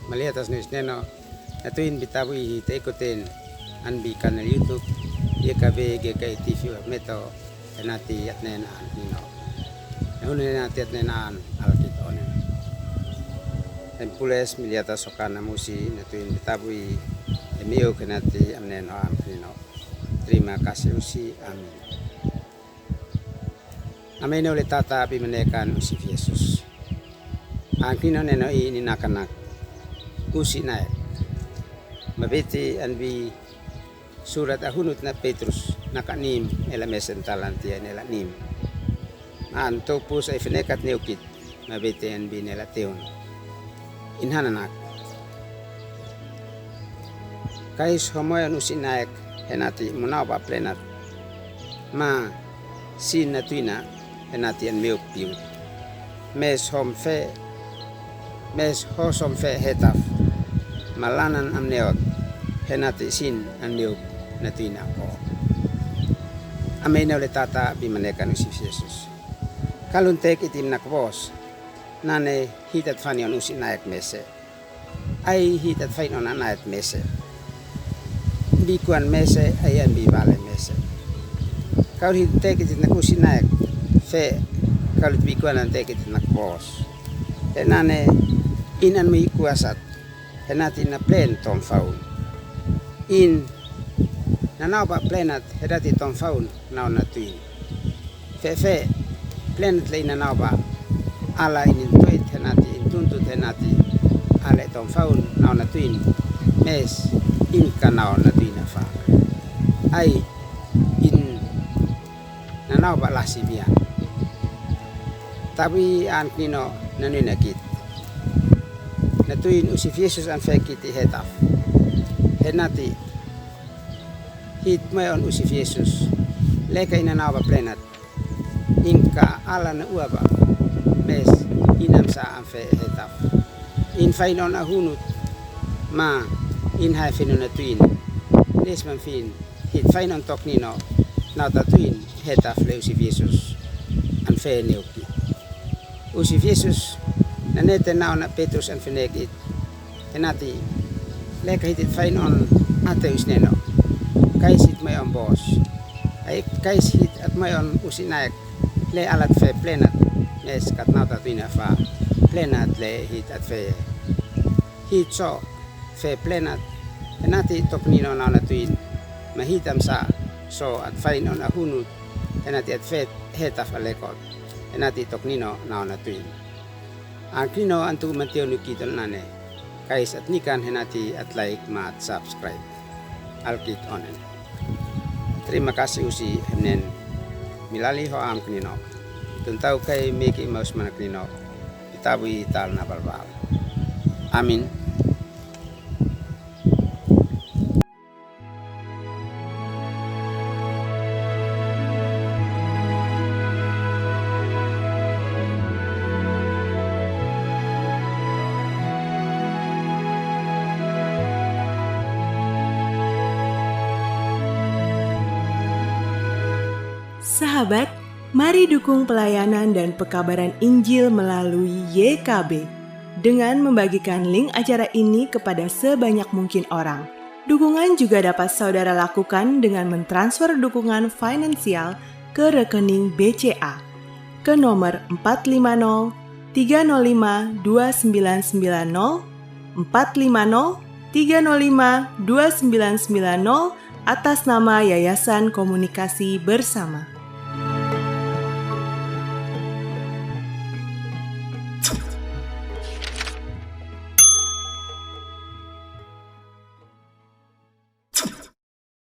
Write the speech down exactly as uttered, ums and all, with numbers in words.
Maliatas News neno, na tuin bi tabu i hi te ikoten an bi kanal YouTube, ye ka be ge ka i TV wa meto, he nati at nen an nino. Na hunu he nati at nen an alkit onen. En pules miliatas okan na musi, na tuin bi tabu i, e miu ke nati am nen ho am nino. Trima kasi usi, amin. Amene ule tata bi manekan usi Jesus. An kino neno i ni nakanak. Usi nae. Mabiti an bi sulat ahunut na Petrus naka nim ela mesen talantia nela nim. An topus ai fenekat neukit. Mabiti an bi nela teun. Inhananak. Kais homoe on usi naek he nati munau ba plenat. Ma sin na tuina he nati an meuk piu. Mes hom fe, mes hos hom fe hetaf. Malanan am neot he nati sin an meuk na tuina ko. Amene ule tata bi manekan usi Jesus. Kalun tek itim nak bos. Nane hitat fani on usi naek mese. Ai hitat fain on naek mese. Bi kuan mese, ai an bi bale mese. Kau hit tek itit nak usi naek fe, kau hit bi kuan an tek itit nak bos. Te nane in an mi kuasat, he nati na plen tom faun. In nanau ba plenat, he nati tom faun, nau na tuin. Fe fe, plenat le in nanau ba. Ala in in toit he nati, in tuntut he nati. Ale tom faun, nau na tuin. Mes, in ka nau na tuin afa. Ai, in nanau ba lasi bian. Tabi an kino na nui na kit. Na tuin usi Jesus an fe kit i hetaf. He nati, hit me on usi Jesus. Leka in nanau ba plenat. Inka ala na ua ba, mes, in am sa am fe hetaf. In fain on ahunut, ma, in hai fenu na tuin. Nes man fin, hit fain on tok nino, nau ta tuin, hetaf le usi Jesus, an fe neuki. Usi Jesus, na nete nau na Petrus an fenekit, He nati, le ka hitit fain on ate usi neno. Kais hit mai on bos. Ai kais hit at mai on usi naek. Le alat fe plenat. Mes kat nau ta tuin afa. Plenat le hit at fe. Hit so fe plenat. He nati tok nino nau na tuin. Ma hit am sa. So at fain on ahunut. He nati at fe hetaf alekot. He nati tok nino nau na tuin. An kino an tu mantiu nu kit on nane. Kais at nikan he nati at like ma at subscribe. Alkit onen. Terima kasih usi hemnen. Milali ho am kino. Tuntau kai meki maus mana kino. Itabui tal na balbal. Amin. Sahabat, mari dukung pelayanan dan pekabaran Injil melalui Y K B dengan membagikan link acara ini kepada sebanyak mungkin orang. Dukungan juga dapat saudara lakukan dengan mentransfer dukungan finansial ke rekening B C A ke nomor empat lima nol tiga nol lima dua sembilan sembilan nol, empat lima nol tiga nol lima dua sembilan sembilan nol, atas nama Yayasan Komunikasi Bersama.